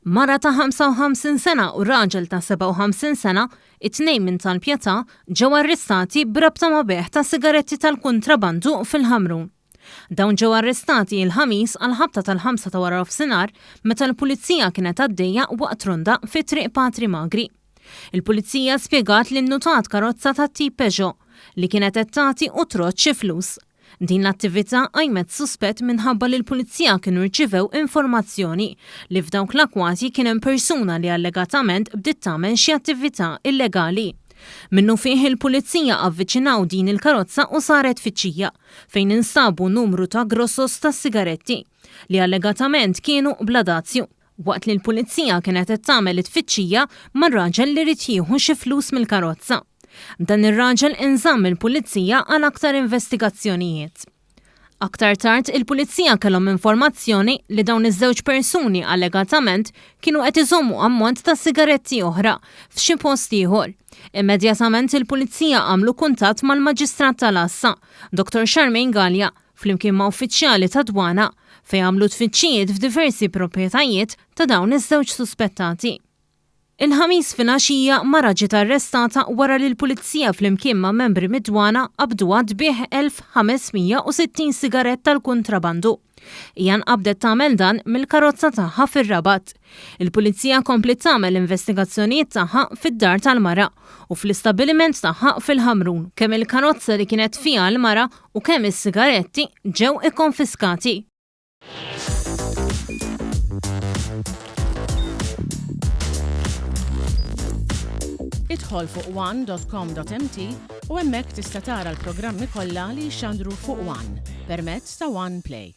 Mara ta' 55 sena u raġel ta' 57 sena, it-tnejn minn Tal-Pietà, ġew arrestati b'rabta ma' bejgħ ta' sigaretti tal-kuntrabandu fil-Ħamrun. Dawn ġew arrestati il-Ħamis għall-ħabta tal-ħamsa ta' waranofsinhar meta l-Pulizija kienet għaddejja waqt ronda fi Triq Patri Magri. Il-Pulizija spjegat li nnutat karozza tat-tip Peugeot li kienet qed tagħti u trodd xi flus. Din l-attività qajmet suspett minħabba li l-Pulizija kienu rċivew informazzjoni li f'dawk l-akwati kien hemm persuna li allegatament bdiet tagħmel xi attività illegali. Minnufih il-Pulizija avviċinaw din il-karozza u saret tfittxija, fejn instabu numru ta' grossos ta' sigaretti, li allegatament kienu bla dazju. Waqt li l-Pulizija kienet qed tagħmel it-tfittxija mar raġel li ried jieħu xi flus mill-karozza. Dan ir-raġel inżamm mill-Pulizija għal aktar investigazzjonijiet. Aktar tard il-Pulizija kellhom informazzjoni li dawn iż-żewġ persuni allegatament kienu qed iżommu ammont ta' sigaretti oħra f'xi post ieħor. Immedjatament il-Pulizija għamlu kuntatt mal-Maġistrat tal-Għassa, Dottor Charmaine Galea, flimkien ma' uffiċjali tad-dwana, fejn għamlu tfittxijiet f'diversi proprjetajiet ta' dawn iż-żewġ suspettati. Il-Ħamis filgħaxija mara ġiet arrestata wara li l-Pulizija flimkien ma' membri mid-Dwana qabduha tbigħ 1,560 sigarett tal-kuntrabandu. Hija nqabdet tagħmel dan mill-karozza tagħha fir-Rabat. Il-Pulizija kompliet tagħmel l-investigazzjonijiet tagħha fid-dar tal-mara u fl-istabbiliment tagħha fil-Ħamrun. Kemm il-karozza li kienet fiha l-mara u kemm is-sigaretti ġew ikkonfiskati. Idħol fuq one.com.mt u hemmhekk tista' tara l-programmi kollha li jixxandru fuq One permezz ta' One Play.